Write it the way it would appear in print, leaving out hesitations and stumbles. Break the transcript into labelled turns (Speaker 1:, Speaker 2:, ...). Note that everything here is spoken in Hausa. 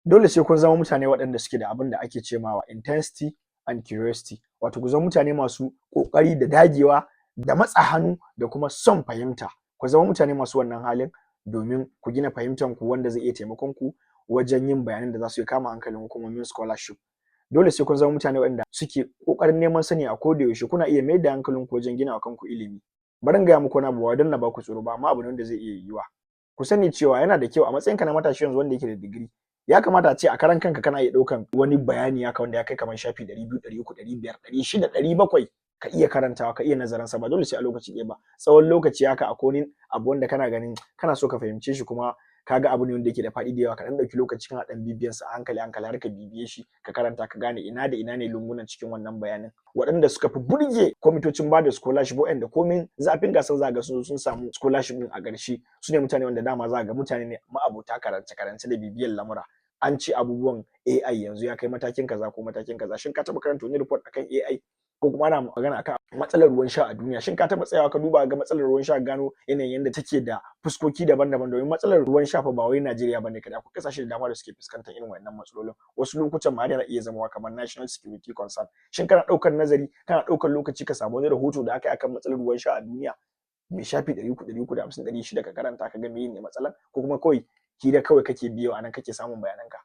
Speaker 1: Dole sai kun zama mutane waɗanda suke da abin da ake ce mawa intensity and curiosity, wato ku zama mutane masu ƙoƙari da dagewa da matsa hannu da kuma son fahimta. Ku zama mutane masu wannan halin domin ku gina fahimtar ku wanda zai iya taimakon ku wajen yin bayanan da za su iya kama hankalin hukumomin scholarship. Dole sai kun zama mutane waɗanda suke ƙoƙarin neman sani a koda yaushe. Kuna iya mayar da hankalin ku wajen gina wa kanku ilimi. Bari in gaya muku wani abu, ba don na baku tsoro ba, amma abu ne wanda zai iya yiwuwa. Ku sani cewa yana da kyau a matsayinka na matashi yanzu wanda yake da digiri, ya kamata a ce a karan kanka kana iya ɗaukan wani bayani haka wanda ya kai kamar shafi 200, 300, 500, 600, 700, ka iya karantawa, ka iya nazarin sa. Ba dole sai a lokaci ɗaya ba, tsawon lokaci haka. Akwai wani abu wanda kana ganin kana so ka fahimce shi, kuma kaga abu ne wanda yake da faɗi da yawa, ka ɗan ɗauki lokaci kana ɗan bibiyan sa a hankali hankali har ka bibiye shi, ka karanta, ka gane ina da ina ne lungunan cikin wannan bayanin. Waɗanda suka fi burge kwamitocin ba da scholarship, waɗanda komin zafin gasar za ga sun samu scholarship ɗin a ƙarshe, su ne mutane wanda dama za ga mutane ne ma'abota karance karance da bibiyan lamura. An ce abubuwan AI yanzu ya kai matakin kaza ko matakin kaza. Shin ka taɓa karanta wani report akan AI? Ko kuma ana magana akan matsalar ruwan sha a duniya, shin ka taɓa tsayawa ka duba ga matsalar ruwan sha, gano yanayin yadda take da fuskoki daban-daban? Domin matsalar ruwan sha fa ba wai Najeriya bane kadai, akwai kasashe da dama da suke fuskantar irin wannan matsalolin. Wasu lokutan ma yana iya zama kamar national security concern. Shin kana ɗaukar nazari, kana ɗaukar lokaci ka samu wani rahoto da aka yi akan matsalar ruwan sha a duniya mai shafi 300, 350, 600, ka karanta ka ga meye ne matsalar? Ko kuma kawai hira kawai kake biyo, anan kake samun bayananka?